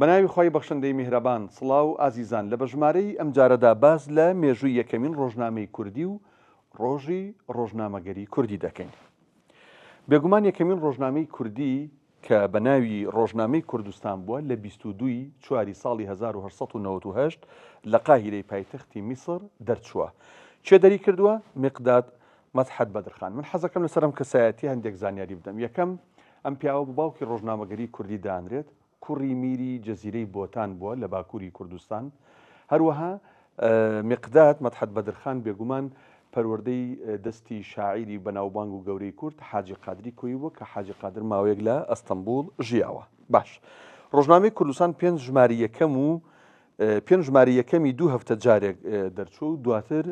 بەناوی خوای بەخشندەی میهرەبان سڵاو ئازیزان لە بەژمارەی ئەمجارەدا باس لە مێژووی یەکەمین ڕۆژنامەی کوردی و ڕۆژی ڕۆژنامەگەری کوردی دەکەین. بێگومان یەکەمین ڕۆژنامەی کوردی کە بە ناوی ڕۆژنامەی کوردستان بووە لە 22 ی چواری ساڵی 1898 لە قاهیرەی پایتەختی میسر دەرچووە. کێ دەریکردووە؟ میقداد مەدحەت بەدرخان. من حەزەکەم لەسەر ئەم کەسایەتیە هەندێک زانیاری بدەم. یەکەم، ئەم پیاوە بە باوکی ڕۆژنامەگەری کوردی دانرێت، کوڕی میری جەزیرەی بۆتان بووە لە باکووری کوردستان. هەروەها میقداد مەدحەت بەدرخان بێگومان پەروەردەی دەستی شاعیری بەناوبانگ و گەورەی کورد حاجی قادری کۆیی بووە کە حاجی قادر ماوەیەک لە ئەستەنبوڵ ژیاوە. باش. ڕۆژنامەی کوردستان پێنج ژماری یەکەم و پێنج ژمارە یەکەمی دوو هەفتە جارێک دەرچوو و دواتر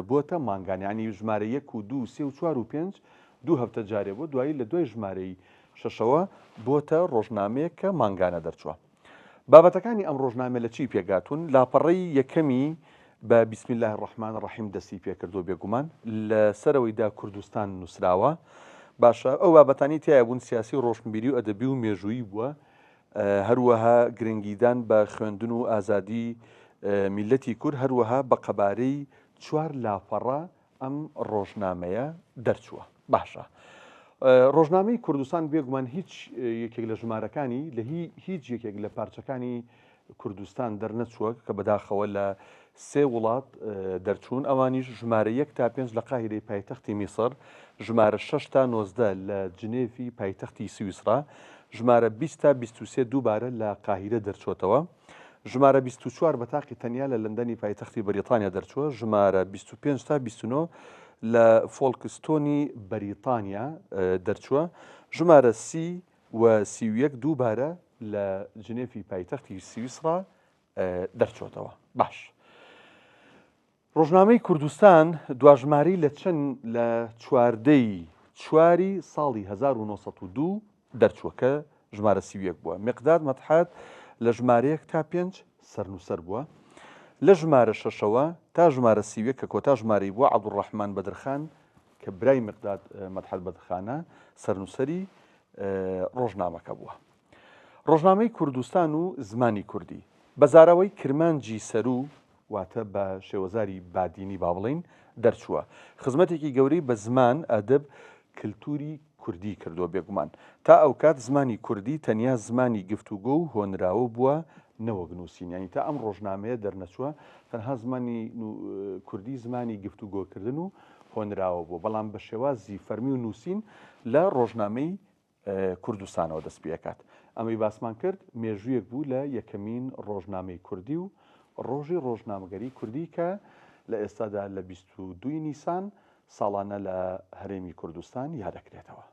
بووەتە مانگان یعنی ژمارە یەک و دوو سێ و چوار و پێنج دوو هەفتە جارێ بوو دوایی لە دوای ژمارەی شەشەوە بۆتە ڕۆژنامەیەک کە مانگانە دەرچووە. بابەتەکانی ئەم ڕۆژنامە لە چی پێکهاتوون؟ لاپەڕەی یەکەمی بە بسم اللە الرحمن الرحیم دەستی پێکردووە بێگومان لە سەرەوەیدا کوردستان نووسراوە باشە ئەو بابەتانی تایە بوون سیاسی و ڕۆشنبیری و ئەدەبی و مێژوویی بووە هەروەها گرنگیدان بە خوێندن و ئازادی میلەتی کورد هەروەها بە قەبارەی چوار لاپەڕە ئەم ڕۆژنامەیە دەرچووە. باشە ڕۆژنامەی کوردستان بێگومان هیچ یەکێک لە ژمارەکانی لە هیچ یەکێک لە پارچەکانی کوردستان دەرنەچووە کە بەداخەوە لە سێ وڵات دەرچوون ئەوانیش ژمارە یەک تا پێنج لە قاهیرەی پایتەختی میسر ژمارە 6 تا 19 لە جنێفی پایتەختی سویسرا ژمارە 20 تا 23 دووبارە لە قاهیرە دەرچۆتەوە. ژمارە 24 بە تاقی تەنیا لە لەندەنی پایتەختی بەریتانیا دەرچووە، ژمارە 25 تا 29 لە فۆڵکستۆنی بەریتانیا دەرچووە، ژمارە 30 و 31 دووبارە لە جنێفی پایتەختی سویسرا دەرچۆتەوە. باش. ڕۆژنامەی کوردستان دواژمارەی لە چەند لە چواردەی چواری ساڵی 1902 دەرچووە کە ژمارە 31 بووە. مقداد مەدحەت لە ژمارە یەک تا پێنج سەرنووسەر بووە. لە ژمارە شەشەوە تا ژمارە 31 کە کۆتا ژمارەی بووە عەبدولڕەحمان بەدرخان کە برای مقداد مەدحەت بەدرخانە سەرنووسەری ڕۆژنامەکە بووە. ڕۆژنامەی کوردستان و زمانی کوردی بە زاراوەی کرمانجی سەروو واتە بە شێوەزاری بادینی با بڵێین دەرچووە. خزمەتێکی گەورەی بە زمان، ئەدەب، کلتوری کوردی کردووە بێگومان. تا ئەوکات زمانی کوردی تەنیا زمانی گفتوگۆ و هۆنراوە بووە نەوەک نووسین. یانی تا ئەم ڕۆژنامەیە دەرنەچووە تەنها زمانی کوردی زمانی گفتوگۆکردن و هۆنراوە بووە. بەڵام بە شێوازی فەرمی و نووسین لە ڕۆژنامەی کوردستانەوە دەست پێکات. ئەمەی باسمان کرد مێژوویەک بوو لە یەکەمین ڕۆژنامەی کوردی و ڕۆژی ڕۆژنامەگەری کوردی کە لە ئێستادا لە 22 نیسان ساڵانە لە هەرێمی کوردستان یادەکرێتەوە.